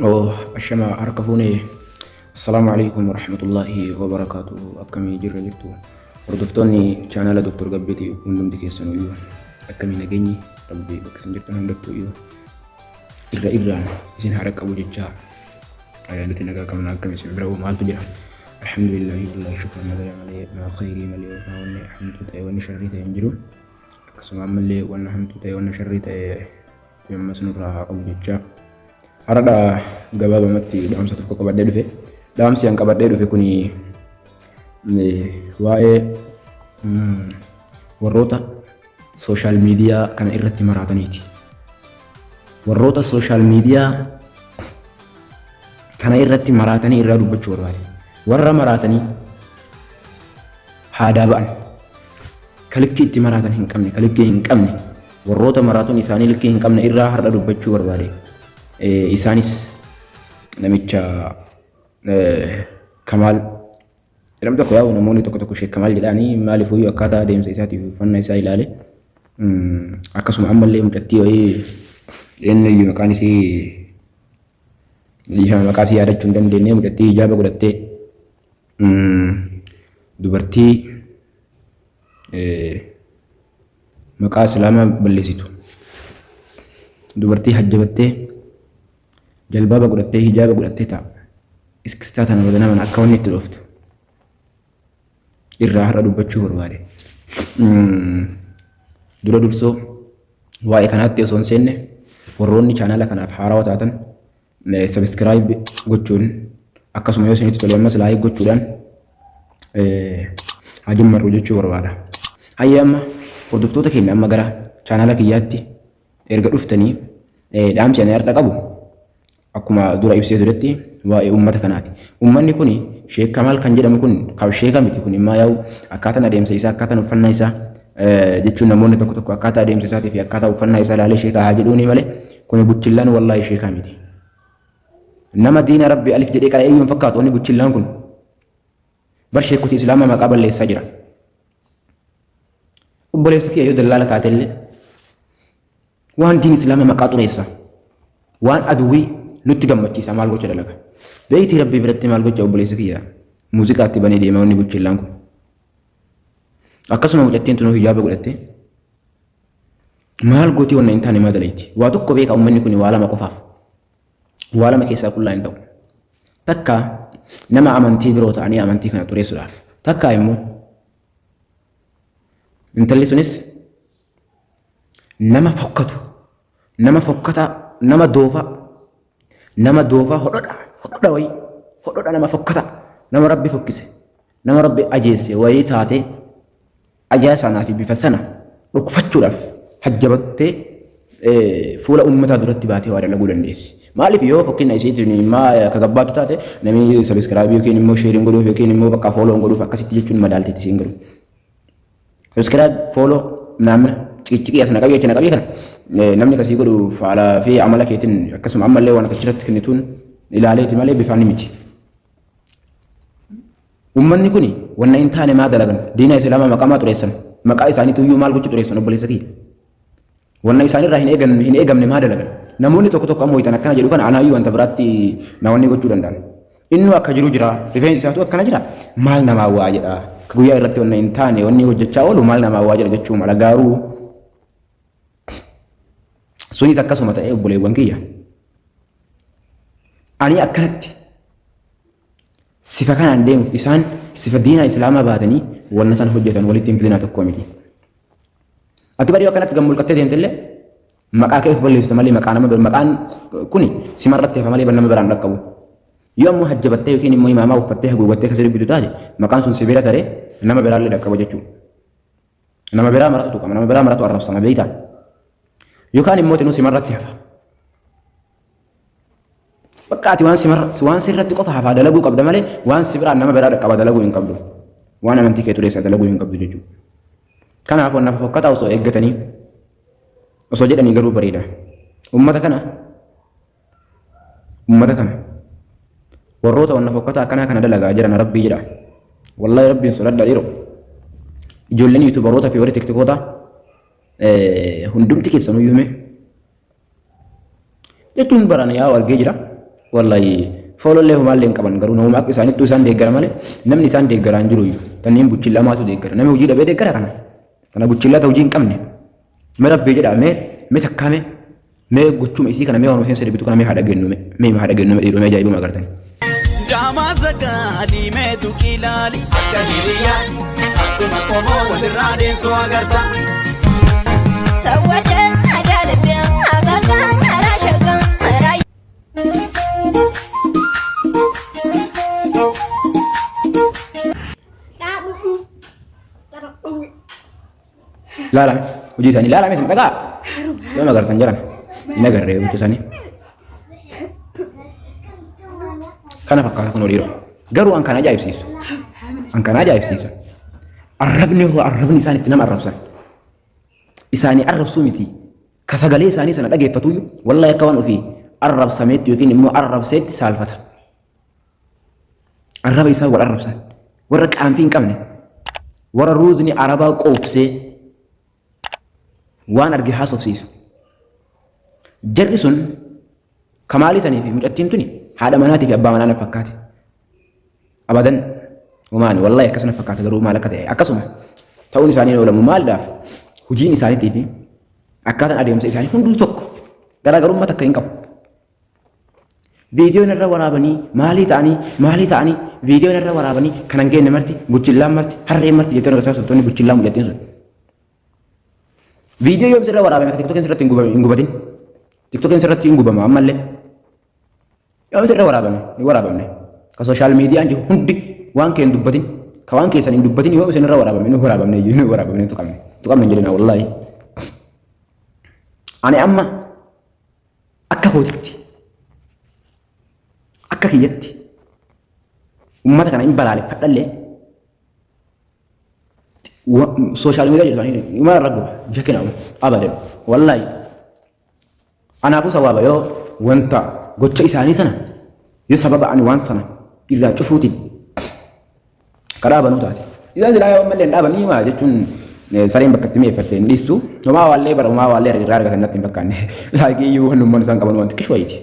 Oh, ashama harka fuune. Assalaamu alaikum warahmatullaahi wabarakaatuhu. Akkamii jirra jirtu? Hordoftoonni chaanala Dr. Gabbeeti hundumti keessanuyyuu akkamii nageenyi Rabbi bakka isin jirtan hundattuyyuu irra irraan isin haa dhaqqabu jechaa nuti nagaa qabna akkam isin bira hoo maaltu jira? Alhamdulillahi wallahi shukran nagaya malee maa khayrii malee maa wanni hamtuu ta'e wanni sharrii ta'e hin jiru. Akkasuma ammallee wanna hamtuu ta'e wanna sharrii ta'e ammas nurraa haa qabu jechaa. Har'a gabaabamatti dhaamsa tokko qabadhee dhufe. Dhaamsi an qabadhee dhufe kuni waa'ee warroota sooshaal miidiyaa kana irratti maraataniiti. Warroota sooshaal miidiyaa kana irratti maraatanii irraa dubbachuu barbaade. Warra maraatanii haadaa ba'an. Ka likkii itti maraatan hin qabne, ka likkii hin qabne, warroota maraatuun isaanii likkii hin qabne irraa har'a dubbachuu barbaade. Isaanis namicha Kamaal jedhamu tokko yaa'u namoonni tokko tokko Sheek Kamaal jedhaanii maaliif iyyuu akkaataa adeemsa isaatii fi uffannaa isaa ilaale. Akkasuma ammallee mucattii wayii eenyuyyuu maqaan isii dhiifama maqaa isii yaadachuu hin dandeenye mucattii hijaaba godhattee dubartii maqaa islaamaa balleessitu dubartii hajjabattee jalbaaba godhattee hijaaba godhattee ta'a iskistaa tana wada naman akka wanni itti dhooftu irraa har'a dubbachuu barbaade. Dura dursoo waa'ee kanaatti osoo hin seenne warroonni chaanaala kanaaf haarawaa taatan Subscribe gochuun akkasuma yoo isinitti tole ammas like gochuudhaan haa jammarru jechuu barbaada. Hayyee amma hordoftoota keenya amma gara chaanaala kiyyaatti erga dhuftanii dhaamsi ani har'a qabu akkuma dura ibsee turetti waa'ee uummata kanaati. Uummanni kun Sheek Kamaal kan jedhamu kun kan sheeka miti kun immaa yaa'u akkaataan adeemsa isaa akkaataan uffannaa isaa jechuun namoonni tokko tokko akkaataa adeemsa isaatii fi akkaataa uffannaa isaa ilaalee sheeka haa jedhuuni malee Kuni buchillaan wallaahi sheekaa miti. Nama diina Rabbi alif jedhee qara'ee iyyuu hin fakkaatu wanni buchillaan kun. Bar sheekoti Islaamaa maqaa balleessaa jira. Obboleessi kiyya yoo dallaala taatellee waan diin Islaamaa maqaa xureessa. Waan aduwwii nutti gammachiisa maal gocha dalaga. Beektii Rabbii biratti maal gocha obboleessi kiyya muuziqaatti banee deema wanni buchillaan kun. Akkasuma mucattiin tunuu hijaaba godhattee Maal gootii wanna hin taane maa dalayti? Waa tokko beeka ummanni kun waa lama qofaaf. Waa lama keessaa qullaa hin ta'u. Takka nama amantii biroo ta'anii amantii kana xureessuudhaaf. Takka immoo intalli sunis nama fokkatu, nama fokkataa, nama doofaa, nama doofaa hodhodha, hodhodha wayii, hodhodha nama fokkataa, nama rabbi fokkise, nama rabbi ajeesse wayii taatee ajaa sanaa fi bifa sana dhokfachuudhaaf hajjabattee fuula uummataa duratti baatee waa dalaguu dandeessi. Maaliif yoo fakkeenya isiitiin maa akka gabbaatu taate namni sabiskiraabii yookiin immoo sheeriin godhuuf yookiin immoo bakka fooloon godhuuf akkasitti jechuun madaalteetti isiin godhu. Sabiskiraayib fooloo naamna ciqiciqii asna qabii achina qabii kana namni kasii godhu haala fi amala keetiin akkasuma ammallee waan achirratti kennituun ilaaleeti malee bifaan miti. Ummanni kuni wanna hin taane maa dalagan? Diina Islaamaa maqaa maa xureessan? Maqaa isaaniitu iyyuu maal gochuu xureessan obboleessa kiyya? Wanna isaanirraa hin eegan hin eegamne maa dalagan? Namoonni tokko tokko ammoo hitan akkana jedhu kana anaayyuu wanta biraatti na wanni gochuu danda'an. Innuu akka jiru jira, rifeensi isaatu akkana jira. Maal namaa waa jedha? Ka guyyaa irratti wanna hin taane wanni hojjechaa oolu maal namaa waa jedha jechuu mala gaaruu. Sunis akkasuma ta'ee obboleewwan kiyya. Ani akkanatti Sifa kanaan deemuuf isaan sifa diinaa islaamaa baatanii wanna san hojjetan walitti hin fidinaa tokko miti. Ati barii akkanatti gad mulqattee deemtellee maqaa kee of balleessita malee maqaa nama maqaan kuni simarratti hafa malee nama biraan dhaqqabu. Yoo ammoo hajjabattee yookiin immoo imaamaa uffattee haguugattee kasi dubbitu taate maqaan sun si bira taree nama biraallee dhaqqaba jechuudha. Nama biraa maratu tuqama, nama biraa maratu arrabsama beektaa. Yookaan immoo tinuu simarratti hafa. Bakka ati waan simarra waan sirratti qofa hafaa dalaguu qabda malee waan si biraan nama biraa dhaqqaba dalaguu hin qabdu. Waan amantii kee xureessa dalaguu hin qabdu jechuudha. Kanaaf wanna fofokkataa osoo eeggatanii osoo jedhanii garuu bareeda. Ummata kana ummata kana warroota wanna fokkataa akkanaa kana dalagaa jiran rabbii jedha. Wallahi rabbiin sodadha dhiiroo. Ijoolleen yuutuubaroota fi warri tiktokootaa hundumti keessanuu yuume jechuun baraan yaa'u argee jira. Wallahi foolollee homaallee hin qaban, garuu namuma akka isaanittuu isaan deeggara malee namni isaan deeggaraa hin jiru iyyuu. Tanniin buchillamaatu deeggara. Namni hojii dhabee deeggara kana. Tana buchillata hojii hin qabne. Mee rabbii jedhaa, mee mee takkaa, mee mee gochuma isii kana, mee waan isheen sirbitu kana mee haa dhageenyu, mee mee haa dhageenyu, mee dhiiroo, mee ajaa'ibuma agartanii. Daamaa sagaa diimeetu kilaali akka hiriyaa akkuma qomoo walirraa deemsuu agarta. Laalame hojii isaanii, laalame isin dhagaa yoo agartan jiran hin agarree gocha isaanii. Kana fakkaata kun dhiiroo. Garuu an kana ajaa'ibsiisu. An kana ajaa'ibsiisu. Arrabni hoo, arrabni isaan itti nama arrabsan. Isaanii arrabsuu miti. Ka sagalee isaanii sana dhageeffatuyyuu wallahi akka waan ofii arrabsameetti yookiin immoo arrabseetti saalfata. Arraba isaan wal arrabsan. Warra qaanfii hin qabne. Warra ruuzni arabaa qoofsee waan arge haasofsiisu. Jarri sun kamaalii sanii fi mucattiin tuni haadha manaatii fi abbaa manaa na fakkaate. Abadan homaani wallahi akkasuma fakkaate, garuu maal akka ta'e akkasuma ta'uun isaanii hin oolamu. Maaliidhaaf? Hojiin isaaniitii fi akkaataan adeemsa isaanii hunduu tokko, garaagarummaa takka hin qabu. Viidiyoon irra waraabanii maalii ta'anii maalii ta'anii, viidiyoon irra waraabanii kan hin geenne marti, buchillaan marti, harreen marti jettee agarsiisaa turtoonni, buchillaan mucattiin sun. Viidiyoo yoom sirra waraabame akka tiktokiin sirratti hin gubatin? Tiktokiin sirratti hin gubama ammallee. Yoom sirra waraabame? Hin waraabamne. Ka social miidiyaan jiru hundi waan kee hin dubbatin. Ka waan keessan hin dubbatin yoom isin irra waraabame? Hin waraabamne iyyuu, hin waraabamne, hin tuqamne. Tuqamne hin jedhina wallaahi. Ani amma akka kootitti, akka kiyyatti uummata kana hin balaaleffadhallee, social media jedhu isaanii dhuma irra guba shakina abadan. Wallaahi anaafuu sawaaba yoo wanta gocha isaanii sana, yoo sababa ani waan sana irraa cufuutiin ka dhaabanuu taate. Isaan silaa yoo ammallee hin dhaabanii maa jechuun, sareen bakka itti mi'eeffatte hin dhiistu. Homaa waallee bara homaa waallee irraa argatan natti hin fakkaanne. Laayikii iyyuu wannummaan isaan qaban waan xiqqishu wayiiti.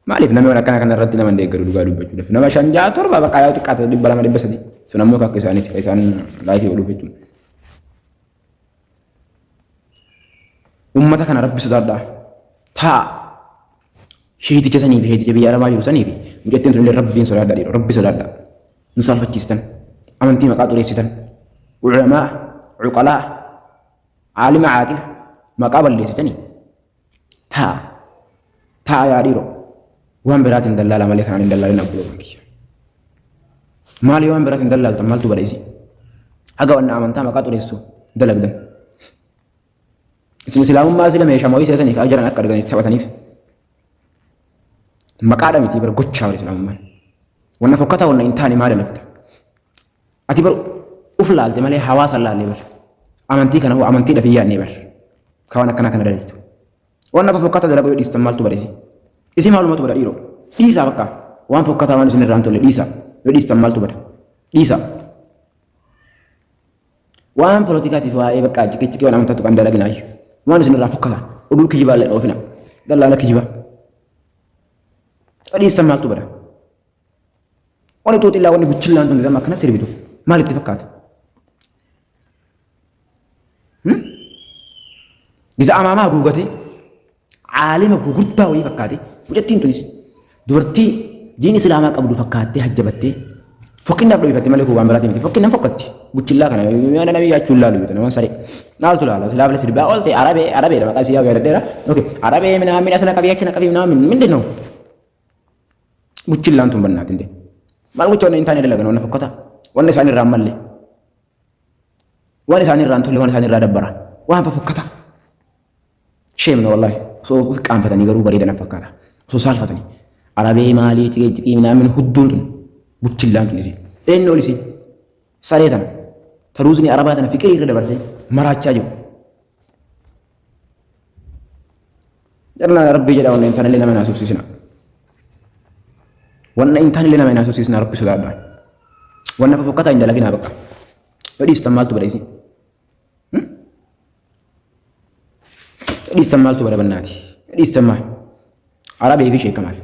Maaliif namni waan akkana kana irratti nama hin deeggaru dhugaa dubbachuudhaaf? Nama 5, 6, 7, bakka yoo xiqqaate 200, 300. Sun ammoo akka isaaniiti kan isaan laayikii godhuuf jechuudha. Uummata kana rabbi sodaadhaa. Taa'a. Sheeticha sanii fi sheeticha biyya arabaa jiru sanii fi mucattiin sun illee rabbiin sodaadhaa dhiiroo, rabbi sodaadhaa. Nu saalfachiistan. Amantii maqaa xureessitan. Ulamaa, cuqalaa, aalima, caaqila maqaa balleessitanii. Taa'a. Taa'a yaa dhiiroo. Waan biraatiin dallaalaa malee kanaan hin dallaalin, abbuloowwan kiyya. Maali waan biraatiin dallaaltan? Maaltu bada isii? Haga wanna amantaa maqaa xureessu dalagdan. Isin islaamummaa sila meeshaa moo'ii seesanii kaa jiran akka arganiif taphataniif. Maqaadha miti bara, gochaa bara islaamummaan. Wanna fokkataa, wanna hin taane maa dalagta? Ati bar uf laalte malee hawaasa laalle bar. Amantii kana hoo amantiidhaaf hin yaadne bar. Ka waan akkanaa kana dalagtu. Wanna fofokkataa dalagu yoo dhiistan maaltu bada isin? Isin maalumatu bada dhiiroo? Dhiisaa bakka. Waan fokkataa, waan isin irraa hin tolle dhiisaa. Yoo dhiistan maaltu bada? Dhiisaa. Waan poolitikaatiif waa'ee bakka ciqiciqii waan amantaatu kan dalaginaa iyyuu. Waan isin irraa fokkataa. Oduu kijibaa illee dhoofina. Dallaala kijibaa. Yoo dhiistan maaltu bada? Wanni xuuxillaa, wanni buchillaan tun amma akkana sirbitu maal itti fakkaata? Bisa amaamaa haguugatee caalima gugurdaa wayii fakkaate, mucattiin tunis dubartii diin islaamaa qabdu fakkaattee hajjabattee fokkinnaaf dho'ifatte malee kun waan biraatii miti. Fokkinnan fokkatti buchillaa kana mana namii yaachuu hin laalu yoo nama saree maaltu laala? Silaa bile sirbaa oolte. Arabee, arabeedha maqaa isii yaadadheera. Okay, arabee minaa mina sana qabii achina qabii minaa mindin ነው. Buchillaan tun bannaatin de maal gocha? Wanna hin taane dalagan, wanna fokkataa, wanna isaan irraa malle, waan isaan irraa hin tolle, waan isaan irraa dabbara, waan fofokkataa. Shame ነው wallahi. Osoo of qaanfatanii garuu bareeda na fakkaata. Osoo saalfatanii. Arabee maalii ciqii ciqii minaamin hudduun tun buchillaan tun isin. Eenyu ol isin? Saree tana. Taruuzni arabaa tana fiqirii irra dabarsee maraachaa jiru. Jarna rabbii jedha, wanna hin taanellee nama hin haasofsiisina. Wanna hin taanellee nama hin haasofsiisina, rabbi sodaadhaa. Wanna fofokkataa hin dalaginaa bakka. Yoo dhiistan maaltu bada isin? Dhiistan maaltu bada bannaati? Dhiistan maal? Arabee fi sheeka maal?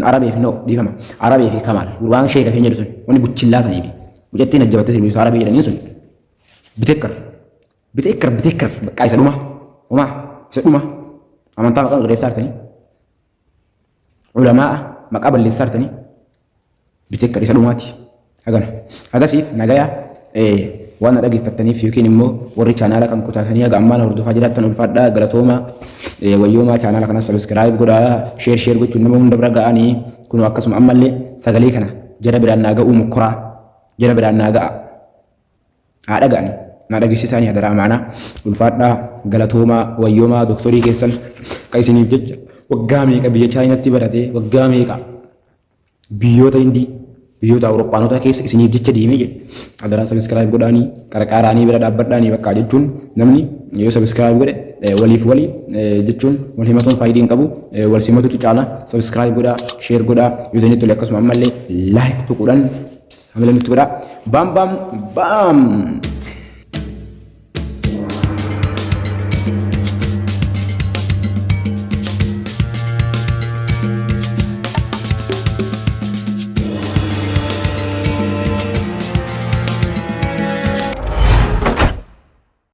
Arabee fi no dhiifama. Arabee fi Kamaal gurbaan sheeka keenya jedhu sun wanni buchillaa sanii fi mucattiin ajjabattee sirbisu Arabee jedhaniin sun bitekkar bitekkar bitekkar bakka isa dhuma homaa isa dhuma amantaa maqaa xureessaa jirtanii ulamaa'a maqaa balleessaa jirtanii bitekkar isa dhumaati hagana hagasiif nagaya waan na dhageeffattaniif yookiin immoo warri chaanaala kan kutaatanii haga ammaa na hordofaa jiraattan ulfaadhaa galatoomaa wayyoomaa chaanaala kanas sabiskiraayib godhaa sheer sheer gochuun nama hunda bira ga'anii kunoo akkasuma ammallee sagalee kana jara biraan naa ga'uu mokkoraa jara biraan naa ga'a haa dhaga'ani naa dhageessisaanii hadaraa amaanaa ulfaadhaa galatoomaa wayyoomaa doktorii keessan ka isiniif jecha waggaa meeqa biyya chaayinatti baratee waggaa meeqa biyyoota Hindii biyyoota Awurooppaanotaa keessa isiniif jecha deemee jedhe. Adaraa sabiskiraayib godhaanii qarqaaraanii bira dhaabbadhaanii bakka jechuun namni yoo sabiskiraayib godhe waliif walii jechuun wal himatuun faayidaa hin qabu wal simatutu caala sabiskiraayib godhaa sheer godhaa yoo isinitti tole akkasuma ammallee laayik tuquudhaan hamila nutti godhaa baam baam baam.